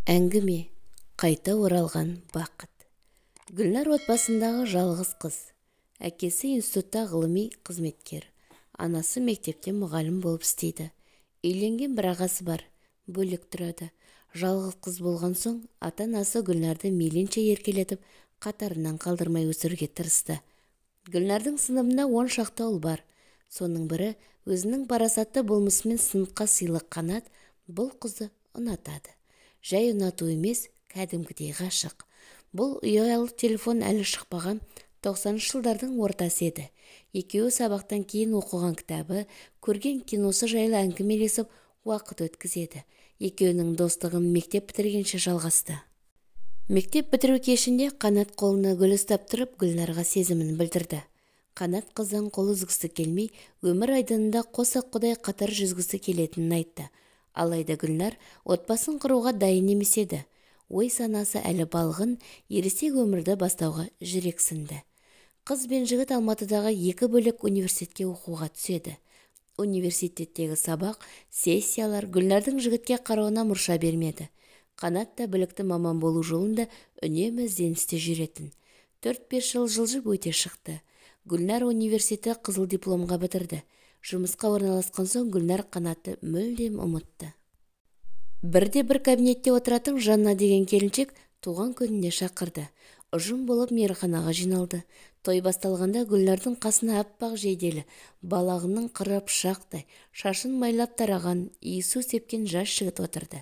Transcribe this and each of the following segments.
Әңгіме қайта оралған бақыт. Гүлнар отбасындағы жалғыз қыз. Әкесі институтта ғылыми қызметкер. Анасы мектепте мұғалім болып істейді. Үйленген бір ағасы бар, бөлек тұрады. Жалғыз қыз болған соң, ата-анасы Гүлнарды мейлінше еркелетіп, қатарынан қалдырмай өсіруге тырысты. Гүлнардың сыныбында 10 шақты ұл бар. Соның бірі өзінің парасатты болмысымен сыныпқа сыйлы Қанат бұл қызды ұнатады. Жай ұнату емес, кәдімгідей ғашық. Бұл ұялы телефон әлі шықпаған 90-шы жылдардың ортасы еді. Екеуі сабақтан кейін оқыған кітабы, көрген киносы жайлы әңгімелесіп уақыт өткізеді. Екеуінің достығы мектеп бітіргенше жалғасты. Мектеп бітіру кешінде Қанат қолына гүл ұстап тұрып Гүлнарға сезімін білдірді. Қанат қыздан қол үзгісі келмей, өмір айдынында қос аққудай қатар жүзгісі келетінін айтты. Алайда Гүлнар отбасын құруға дайын емес еді. Ой санасы әлі балғын, ересек өмірді бастауға жүрексінді. Қыз бен жігіт Алматыдағы екі бөлек университетке оқуға түседі. Университеттегі сабақ, сессиялар Гүлнардың жігітке қарауына мұрша бермеді. Қанат та білікті маман болу жолында үнемі ізденісте жүретін. 4-5 жыл жылжып өте шықты. Гүлнар университетті қызыл дипломға бітірді. Жұмысқа орналасқан соң Гүлнар Қанатты мүлдем ұмытты. Бірде бір кабинетте отыратын Жанна деген келіншек туған күніне шақырды. Ұжым болып мейрамханаға жиналды. Той басталғанда Гүлнардың қасына аппақ жейделі, балағының қыры пышақтай, шашын майлап тараған, иісу сепкен жас жігіт отырды.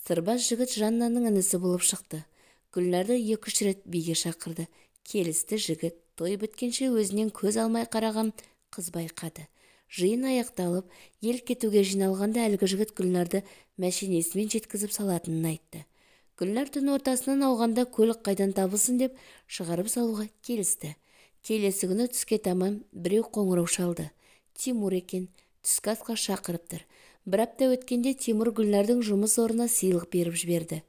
Сырбаз жігіт Жаннаның інісі болып шықты. Гүлнарды 2-3 рет биге шақырды. Келісті жігіт той біткенше өзінен көз алмай қараған қыз байқады. Жиын аяқталып, ел кетуге жиналғанда әлгі жігіт Гүлнарды мәшинесімен жеткізіп салатынын айтты. Гүлнар түн ортасынан ауғанда көлік қайдан табылсын деп шығарып салуға келісті. Келесі күні түске таман біреу қоңырау шалды. Тимур екен, түскі асқа шақырып тұр. Бір апта өткенде Тимур Гүлнардың жұмыс орнына сыйлық беріп жіберді.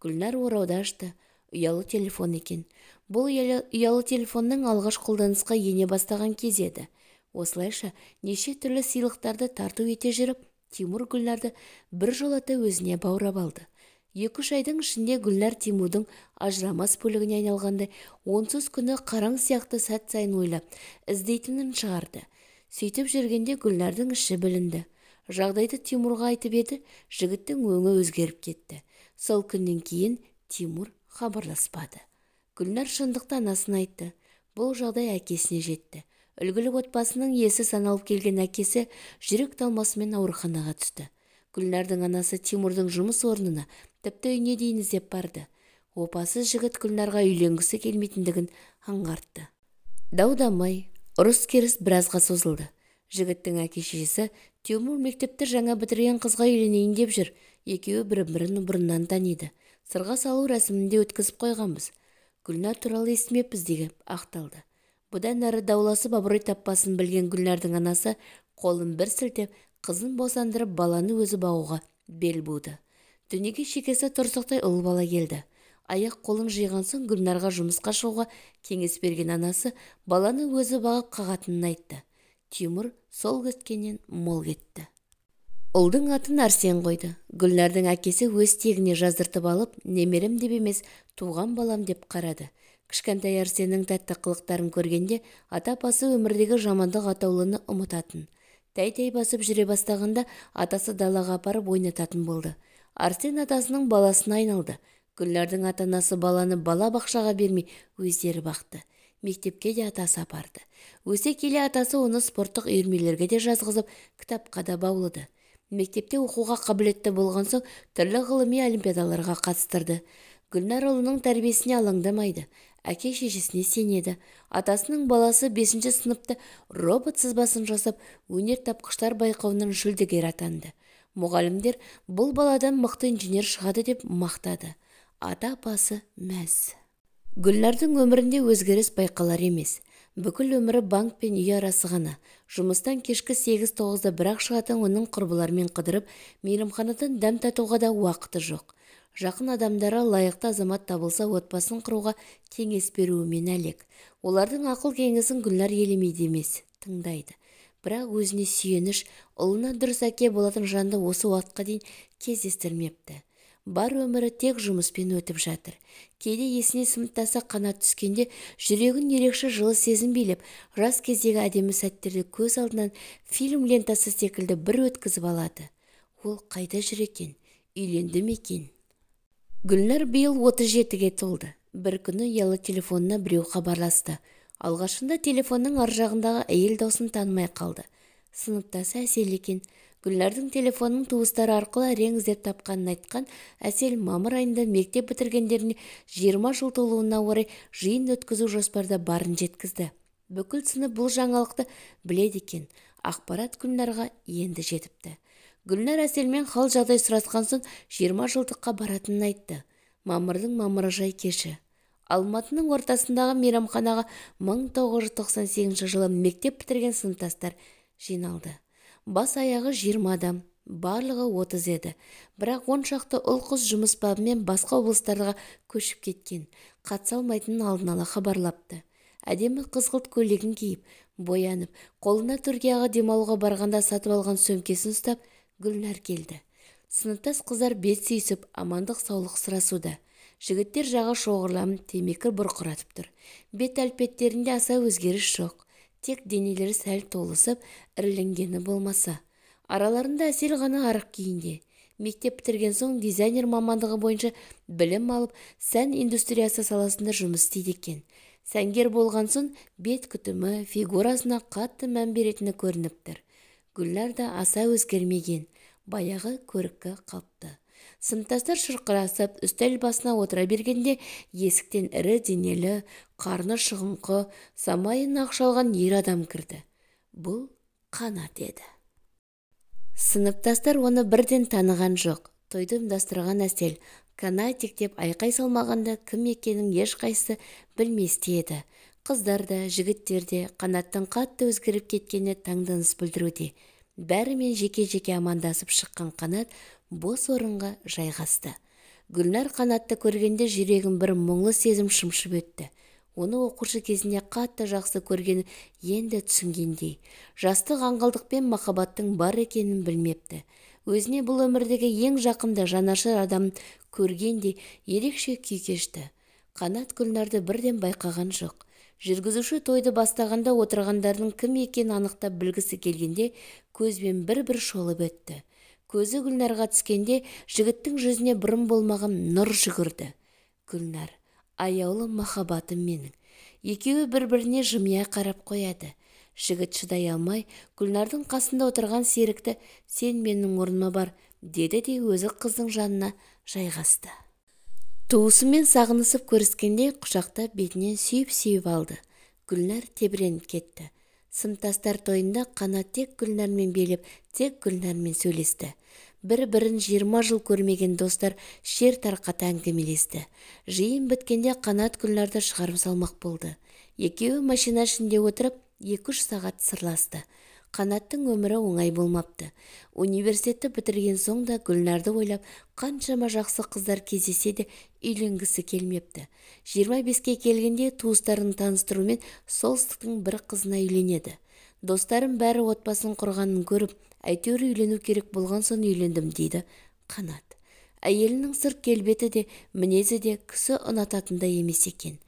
Гүлнар орауды ашты. Ұялы телефон екен. Бұл ұялы телефонның алғаш қолданысқа ене бастаған кез еді. Осылайша неше түрлі сыйлықтарды тарту ете жүріп, Тимур Гүлнарды бір жолата өзіне баурап алды. 2-3 айдың ішінде Гүлнар Тимурдың ажырамас бөлігіне айналғандай, онсыз күні қараң сияқты сәт сайын ойлап, іздейтінін шығарды. Сөйтіп жүргенде Гүлнардың іші білінді. Жағдайды Тимурға айтып еді, жігіттің өңі өзгеріп кетті. Сол күннен кейін Тимур хабарласпады. Гүлнар шындықты анасына айтты. Бұл жағдай әкесіне жетті. Үлгілі отбасының иесі саналып келген әкесі жүрек талмасымен ауруханаға түсті. Гүлнардың анасы Тимурдың жұмыс орнына, тіпті үйіне дейін іздеп барды. Опасыз жігіт Гүлнарға үйленгісі келмейтіндігін аңғартты. Дау-дамай, ұрыс-керіс біразға созылды. Жігіттің әке-шешесі Тимур мектепті жаңа бітірген қызға үйленейін деп жүр. Екеуі бір-бірін бұрыннан таниды. Сырға салу рәсімінде өткізіп қойғанбыз. Гүлнар туралы естімеппіз деген ақталды. Бұдан әрі дауласып абырой таппасын білген Гүлнардың анасы қолын бір сілтеп, қызын босандырып баланы өзі бағуға бел буды. Дүниеге шекесі торсықтай ұл бала келді. Аяқ қолын жиған соң Гүлнарға жұмысқа шығуға кеңес берген анасы баланы өзі бағып қағатынын айтты. Тимур сол кеткеннен мол кетті. Ұлдың атын Арсен қойды. Гүлнардың әкесі өз тегіне жаздыртып алып, немерем деп емес, туған балам деп қарады. Кішкентай Арсеннің тәтті қылықтарын көргенде ата-апасы өмірдегі жамандық атаулыны ұмытатын. Тәй-тәй басып жүре бастағанда атасы далаға апарып ойнататын болды. Арсен атасының баласына айналды. Гүлнардың ата-анасы баланы бала бақшаға бермей өздері бақты. Мектепке де атасы апарды. Өсе келе атасы оны спорттық үйірмелерге де жазғызып, кітапқа да баулыды. Мектепте оқуға қабілетті болған соң түрлі ғылыми олимпиадаларға қатыстырды. Гүлнар ұлының тәрбиесіне алаңдамайды. Әке шешесіне сенеді. Атасының баласы 5-ші сыныпта робот сызбасын жасап, өнер тапқыштар байқауынан жүлдегер атанды. Мұғалімдер бұл баладан мықты инженер шығады деп мақтады. Ата-апасы мәз. Гүлнардың өмірінде өзгеріс байқалар емес. Бүкіл өмірі банк пен үй арасы ғана. Жұмыстан кешкі 8-9-да бірақ шығатын оның құрбыларымен қыдырып, мейрамханадан дәм татуға да уақыты жоқ. Жақын адамдары лайықты азамат табылса отбасын құруға кеңес беруімен әлек. Олардың ақыл кеңесін Гүлнар елемейді емес, тыңдайды. Бірақ өзіне сүйеніш, ұлына дұрыс әке болатын жанды осы уақытқа дейін кездестірмепті. Бар өмірі тек жұмыспен өтіп жатыр. Кейде есіне сыныптасы Қанат түскенде жүрегін ерекше жылы сезім билеп, жас кездегі әдемі сәттерді көз алдынан фильм лентасы секілді бір өткізіп алады. Ол қайда жүр екен? Үйленді ме екен? Гүлнар биыл 37-ге толды. Бір күні ұялы телефонына біреу хабарласты. Алғашында телефонның ар жағындағы әйел даусын танымай қалды. Сыныптасы Әсел екен. Гүлнардың телефонын туыстары арқылы әрең іздеп тапқанын айтқан Әсел мамыр айында мектеп бітіргендеріне 20 жыл толуына орай жиын өткізу жоспарда барын жеткізді. Бүкіл сынып бұл жаңалықты біледі екен. Ақпарат Гүлнарға енді жетіпті. Гүлнар Әселмен хал жағдай сұрасқан соң 20 жылдыққа баратынын айтты. Мамырдың мамыражай кеші. Алматының ортасындағы мейрамханаға 1998 жылы мектеп бітірген сыныптастар жиналды. Бас аяғы 20 адам, барлығы 30 еді. Бірақ 10 шақты ұл-қыз жұмыс бабымен басқа облыстарға көшіп кеткен, қатыса алмайтынын алдын ала хабарлапты. Әдемі қызғылт көйлегін киіп, боянып, қолына Түркияға демалуға барғанда сатып алған сөмкесін ұстап, Гүлнар келді. Сыныптас қыздар бет сүйісіп, амандық саулық сұрасуда. Жігіттер жағы шоғырланып, темекі бұрқыратып тұр. Бет әлпеттерінде аса өзгеріс жоқ. Тек денелері сәл толысып, іріленгені болмаса. Араларында Әсел ғана арық күйінде. Мектеп бітірген соң дизайнер мамандығы бойынша білім алып, сән индустриясы саласында жұмыс істейді екен. Сәнгер болған соң бет күтімі, фигурасына қатты мән беретіні көрініп тұр. Гүлнар да аса өзгермеген, баяғы көркі қалыпты. Сыныптастар шырқырасып, үстел басына отыра бергенде есіктен ірі денелі, қарны шығыңқы, самайын ақ шалған ер адам кірді. Бұл Қанат еді. Сыныптастар оны бірден таныған жоқ. Тойды ұйымдастырған Әсел «Канатик» деп айқай салмағанда кім екенін ешқайсысы білместе еді. Қыздар да, жігіттер де Қанаттың қатты өзгеріп кеткеніне таңданыс білдіруде. Бәрімен жеке-жеке амандасып шыққан Қанат бос орынға жайғасты. Гүлнар Қанатты көргенде жүрегін бір мұңлы сезім шымшып өтті. Оны оқушы кезінде қатты жақсы көргенін енді түсінгендей. Жастық аңғалдық пен махаббаттың бар екенін білмепті. Өзіне бұл өмірдегі ең жақында жанашыр адамын көргендей ерекше күй кешті. Қанат Гүлнарды бірден байқаған жоқ. Жүргізуші тойды бастағанда отырғандардың кім екенін анықтап білгісі келгенде көзбен бір-бір шолып өтті. Көзі Гүлнарға түскенде жігіттің жүзіне бұрын болмаған нұр жүгірді. Гүлнар, аяулы махаббатым менің. Екеуі бір-біріне жымия қарап қояды. Жігіт шыдай алмай, Гүлнардың қасында отырған серікті «Сен менің орныма бар» деді де өзі қыздың жанына жайғасты. Туысымен сағынысып көріскенде құшақтап бетінен сүйіп-сүйіп алды. Гүлнар тебіреніп кетті. Сыныптастар тойында Қанат тек Гүлнармен билеп, тек Гүлнармен сөйлесті. Бір-бірін 20 жыл көрмеген достар шер тарқата әңгімелесті. Жиын біткенде Қанат Гүлнарды шығарып салмақ болды. Екеуі машина ішінде отырып, 2-3 сағат сырласты. Қанаттың өмірі оңай болмапты. Университетті бітірген соң да Гүлнарды ойлап, қаншама жақсы қыздар кездесе де үйленгісі келмепті. 25-ке келгенде туыстарын таныстырумен солтүстіктің бір қызына үйленеді. Достарым бәрі отбасын құрғанын көріп, әйтеуір үйлену керек болған соң үйлендім, дейді Қанат. Әйелінің сырт келбеті де, мінезі де кісі ұнататындай емес екен.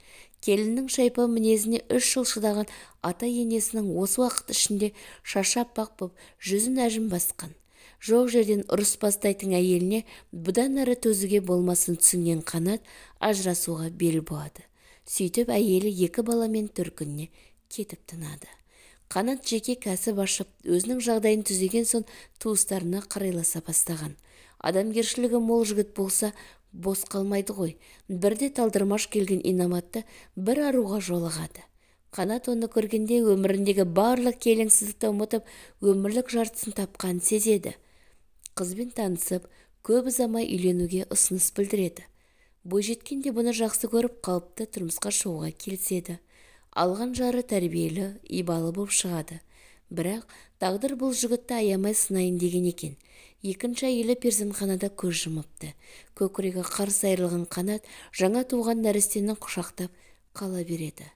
Келіннің шайпа мінезіне 3 жыл шыдаған ата-енесінің осы уақыт ішінде шашы аппақ боп, жүзін әжім басқан. Жоқ жерден ұрыс бастайтын әйеліне бұдан әрі төзуге болмасын түсінген Қанат ажырасуға бел буады. Сөйтіп әйелі 2 баламен төркініне кетіп тынады. Қанат жеке кәсіп ашып, өзінің жағдайын түзеген соң туыстарына қарайласа бастаған. Адамгершілігі мол жігіт болса, бос қалмайды ғой. Бірде талдырмаш келген инаматты бір аруға жолығады. Қанат оны көргенде өміріндегі барлық келеңсіздікті ұмытып, өмірлік жартысын тапқанын сезеді. Қызбен танысып, көп ұзамай үйленуге ұсыныс білдіреді. Бойжеткен де бұны жақсы көріп, қалыпты тұрмысқа шығуға келіседі. Алған жары тәрбиелі, ибалы боп шығады. Бірақ тағдыр бұл жігітті аямай сынайын деген екен. Екінші әйелі перзентханада көз жұмыпты. Көкірегі қарс айырылған Қанат жаңа туған нәрестені құшақтап қала береді.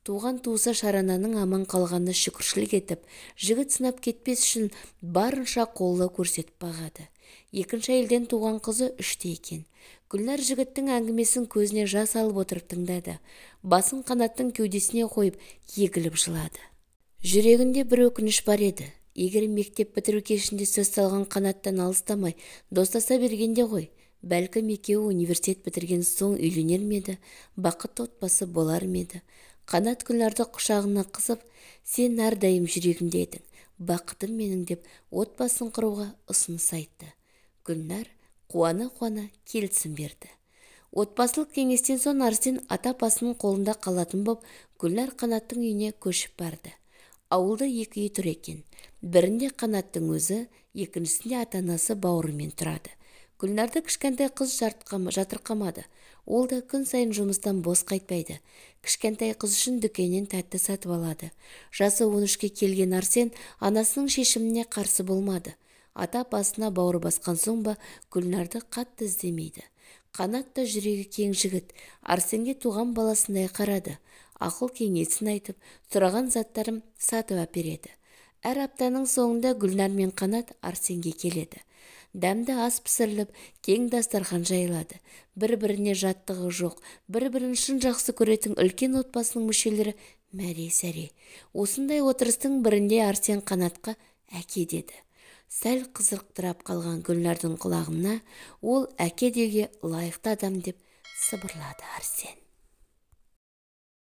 Туған туысы Шарананың аман қалғанына шүкіршілік етіп, жігіт сынап кетпес үшін барынша қолдау көрсетіп бағады. Екінші әйелден туған қызы 3-те екен. Гүлнар жігіттің әңгімесін көзіне жас алып отырып тыңдады. Басын Қанаттың кеудесіне қойып, егіліп жылады. Жүрегінде бір өкініш бар еді. Егер мектеп бітіру кешінде сөз салған Қанаттан алыстамай, достаса бергенде ғой. Бәлкім екеуі университет бітірген соң үйленер ме еді, бақытты отбасы болар ма еді. Қанат Гүлнарды құшағына қысып, сен әрдайым жүрегімде едің, бақытым менің деп отбасын құруға ұсыныс айтты. Гүлнар қуана-қуана келісім берді. Отбасылық кеңестен соң Арсен ата-апасының қолында қалатын боп, Гүлнар Қанаттың үйіне көшіп барды. Ауылда екі үй тұр екен. Бірінде Қанаттың өзі, екіншісінде ата-анасы бауырымен тұрады. Гүлнарды кішкентай қыз жатырқамады. Ол да күн сайын жұмыстан бос қайтпайды. Кішкентай қыз үшін дүкеннен тәтті сатып алады. Жасы 13-ке келген Арсен анасының шешіміне қарсы болмады. Ата-апасына бауыр басқан соң ба Гүлнарды қатты іздемейді. Қанат та жүрегі кең жігіт. Арсенге туған баласындай қарады. Ақыл кеңесін айтып, сұраған заттарын сатып әпереді. Әр аптаның соңында Гүлнар мен Қанат Арсенге келеді. Дәмді ас пісіріліп, кең дастархан жайылады. Бір-біріне жаттығы жоқ, бір-бірін шын жақсы көретін үлкен отбасының мүшелері мәре-сәре. Осындай отырыстың бірінде Арсен Қанатқа әке деді. Сәл қызықтырап қалған Гүлнардың құлағына ол әке деуге лайықты адам деп сыбырлады Арсен.